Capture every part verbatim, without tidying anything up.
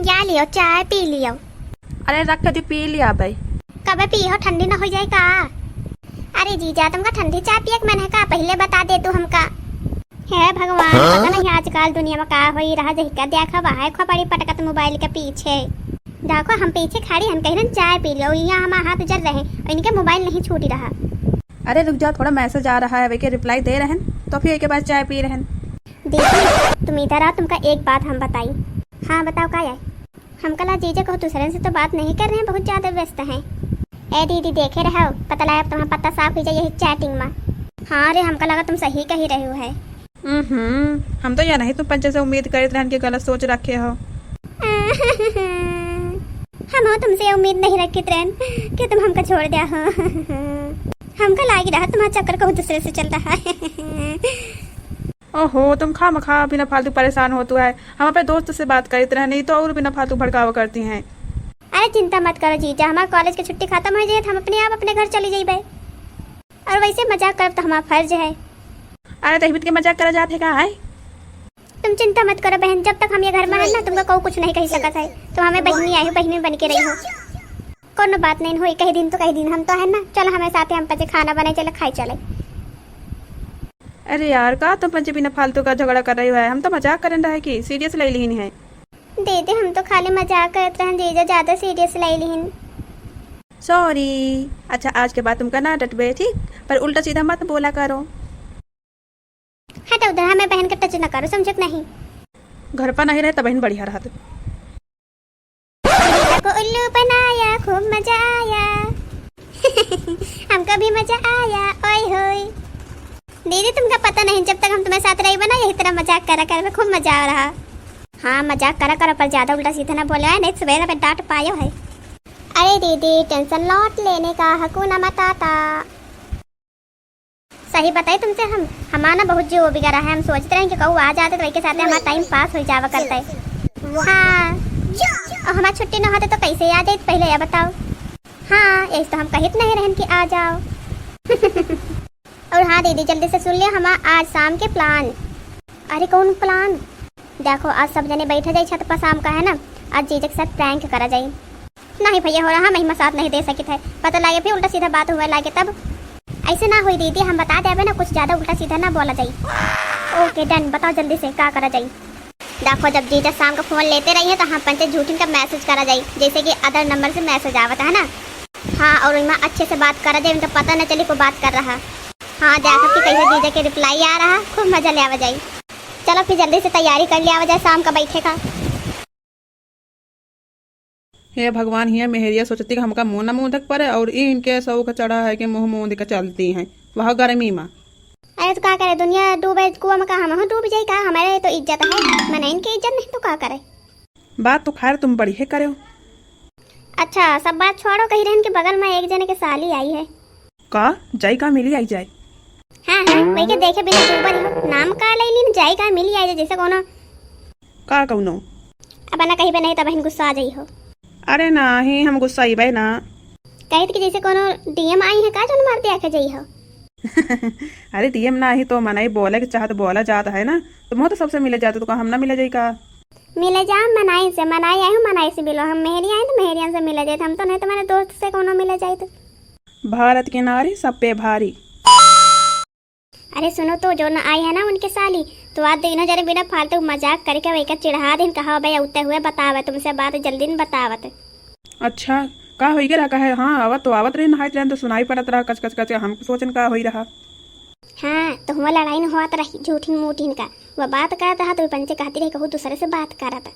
या लियो, चाय पी लियो। अरे रख दे, पी लिया बे। कबे पी हो, ठंडी न होइ जाए का? अरे जीजा, तुमका ठंडी चाय पिए के मन है का? पहिले बता दे तू हमका। हे भगवान, हाँ? पता नहीं आजकल दुनिया में का होइ रहा, जहिका देखा वहै खोपड़ी पटकत मोबाइल के पीछे। देखो, हम पीछे खड़ी हन, कहिन चाय पी लियो, यहाँ हमार हाथ जर रहे, और इनके मोबाइल नहीं छूटी रहा। अरे रुक जा, थोड़ा मैसेज आ रहा है, वही के रिप्लाई दे रहन, तो फिर एक बार चाय पी रहन। दीदी, तुम इधर आओ, तुमका एक बात हम बताई। हाँ, बताओ, का है? हमका ला जीजा कहूँ दूसरे से तो बात नहीं कर रहे हैं, बहुत ज्यादा व्यस्त हैं। ए दीदी, देखे रहो, पता लगा तुम्हारा पत्ता साफ हुई जाए यही चैटिंग में। हाँ रे, हमका लगा तुम सही कही रहे हो है। हम्म, हम तो यह नहीं तुम पंचे से उम्मीद करत रहन कि गलत सोच रखे हो। हम तुमसे ये उम्मीद नहीं रखित रहन कि तुम हमका छोड़ दिया हो। हमका लागी रहा तुम्हारा चक्कर कहूँ दूसरे से चल रहा है। ओहो, तुम खामखा बिना फालतू परेशान होतू है। हम अपने दोस्त से बात करित रहनी तो और बिना फालतू भड़कावा करती हैं। अरे चिंता मत करो जीजा, हमार कॉलेज के छुट्टी खत्म हो जाए तो हम अपने आप अपने घर चली जाइबे। और वैसे मजाक करब तो हमार फर्ज है। अरे तो हिबित के मजाक करा जात है का है? तुम चिंता मत करो बहन, जब तक हम ये घर में है ना तुमका कहूँ कुछ नहीं कही सकत है। तुम हमें बहिनी आई हो, बहिनी बन के रही हो। कोनो बात नहीं होई, कही दिन तो कही दिन हम तो है ना। चलो हमें साथे, हम पंचे खाना बनाए चले, खाई चले। अरे यार, का तुम पंचे बिना फालतू का झगड़ा कर रही हो? हम तो मजाक करन रहे कि सीरियस ले लीन है। दीदी, हम तो खाली मजाक करत रहन जीजा, ज्यादा सीरियस ले लीन। सॉरी। अच्छा, आज के बाद तुमका ना डटबे, ठीक? पर उल्टा सीधा मत बोला करो। हट उधर, हमें बहन के टच न करो, समझत नहीं। घर पर नहीं रहे तब बहन बढ़िया रहत। को उल्लू बनाया, खूब मजा आया। हमका भी मजा आया, ओए होए। दीदी, तुमका पता नहीं, जब तक हम तुम्हारे साथ रही बना, यही तरह मजाक करा कर, खूब मजा आ रहा। हाँ, मजाक करा करो, पर ज्यादा उल्टा सीधा ना बोले, नहीं तो सवेरे में डांट पायो है। अरे दीदी, टेंशन लौट लेने का हकूना मताता। सही बताई तुमसे हम, हमारा ना बहुत जीव बिगड़ा है। हम सोचते रहे कि कहूँ आ जाते तो वही के साथ हमारा टाइम पास हो जावा करता है। हाँ, और हमार छुट्टी न होते तो कैसे आ जाए, पहले यह बताओ। हाँ, यही तो हम कहित नहीं रहन कि आ जाओ। और हाँ दीदी, जल्दी से सुन लियो हमार आज शाम के प्लान। अरे कौन प्लान? देखो, आज सब जने बैठे जाई छत पर शाम का, है ना, आज जीजा के साथ प्रैंक करा जाई। नहीं भैया, हो रहा, हम एहिमा साथ नहीं दे सकित है। पता लागे फिर उल्टा सीधा बात हुए लागे तब। ऐसे ना होई दीदी, हम बता देबे ना, कुछ ज्यादा उल्टा सीधा ना बोला जाई। ओके डन, बताओ जल्दी से का करा जाई। देखो, जब जीजा शाम का फोन लेते रही है तो हम पंचे झूठिन का मैसेज करा जाई, जैसे कि अदर नंबर से मैसेज आवत है ना। हाँ, और ओहिमा अच्छे से बात करा जाई, उनका पता न चली को बात कर रहा। हाँ, देखो कि कैसे जीजा के रिप्लाई आ रहा, खूब मजा ले आवा जाई। चलो फिर जल्दी से तैयारी कर ले आवा जाए शाम का बैठे का। हे भगवान, हिया मेहरिया सोचती कि हमका मुँह न मुँह देख पड़े और ई इनके शौक चढ़ा है कि मुँह मुँह देख चलती हैं वह गर्मी में। अरे तो का करे, दुनिया डूबे कुआं में, का हम डूब जाई का? हमारे तो इज्जत है, मने इनके इज्जत नहीं तो का करे। बात तो खैर तुम बढ़िया करे हो। अच्छा, सब बात छोड़ो, कही रहन कि बगल में एक जने के साली आई है। का? जाई का मिली आई जाए? हाँ, हाँ, वही के देखे बिना डूबल हो। नाम का ले लीन, जाई का मिली आई जाए, जैसे कोनो। का कौनो? अब ना कही बे नहीं तो बहन गुस्सा आ जाई हो। अरे नाही, हम गुस्सा आईबे ना। कहित कि जैसे कोनो डीएम आई है का, जौन मार दिया के जाई हो। अरे डीएम नाही तो मनई बोले के चाहत बोला जात है ना, तो मुँह तो सबसे मिले जाते, तो का हम ना मिले जाई का? मिले जाओ मनाई से, मनाई आए हो मनाई से मिलो। हम मेहरी आए तो मेहरियन से मिले जाए, हम तो नहीं तुम्हारे दोस्त से कोनो मिले जाए तो। भारत की नारी सब पे भारी। अरे सुनो तो, जो न आई है ना उनके साली, तो आज दोनों जने बिना फालतू मजाक करके वही का चिढ़ा दिन, कहा भाई उठते हुए बतावे तुमसे बात, जल्दी न बतावत। अच्छा, का होई गे रहा? कहे, हाँ, आवत तो आवत रहे, नहाए जान तो सुनाई पड़त रहा कच कच कच, हम सोचन का होई रहा। हाँ, तो हुआ लड़ाई न होत रही झूठिन मूठिन का, वह बात करत रहा तो पंचे कहती रही कहू दूसरे से बात करत।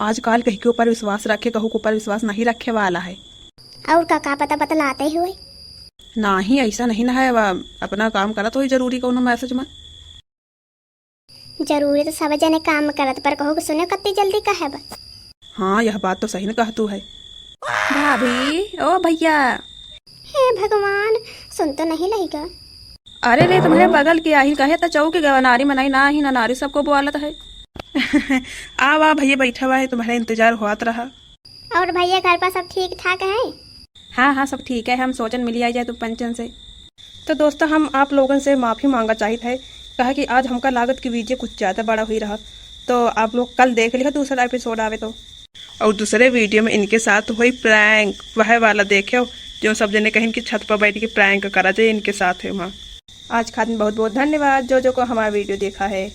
आजकल कहीं के ऊपर विश्वास रखे, कहू के ऊपर विश्वास नहीं रखे वाला है। और का, का पता बतलाते हुए? नाही, ऐसा नहीं ना है, वह अपना काम करत होई जरूरी कौनो मैसेज में। जरूरी तो सब जने काम करत, पर कहू के सुने कत्ती जल्दी कहे बा। हाँ, यह बात तो सही न कहतू है। भाभी, ओ भैया। हे भगवान, सुन तो नहीं लहिका। अरे रे, तुम्हारे बगल के आही कहे तो चौक के गवा, नारी मनाई ना ही ना नारी सबको बोलत है। आवा भैया, बैठा हुआ है, तुम्हारे इंतजार होत रहा। और भैया, घर पर सब ठीक ठाक है? हाँ, हाँ, सब ठीक है। हम सोचन मिली आई जाए तो पंचन से। तो दोस्तों, हम आप लोगन से माफ़ी मांगा चाहित है, कहा कि आज हमका लागत कि वीडियो कुछ ज़्यादा बड़ा हुई रहा, तो आप लोग कल देख लिहो दूसरा एपिसोड आवे तो। और दूसरे वीडियो में इनके साथ हुई प्रैंक, वह वाला देखियो जो सब जने कहिन कि छत पर बैठ के प्रैंक करा जाए इनके साथ है वहाँ। आज खातिर बहुत बहुत धन्यवाद जो जो को हमारा वीडियो देखा है।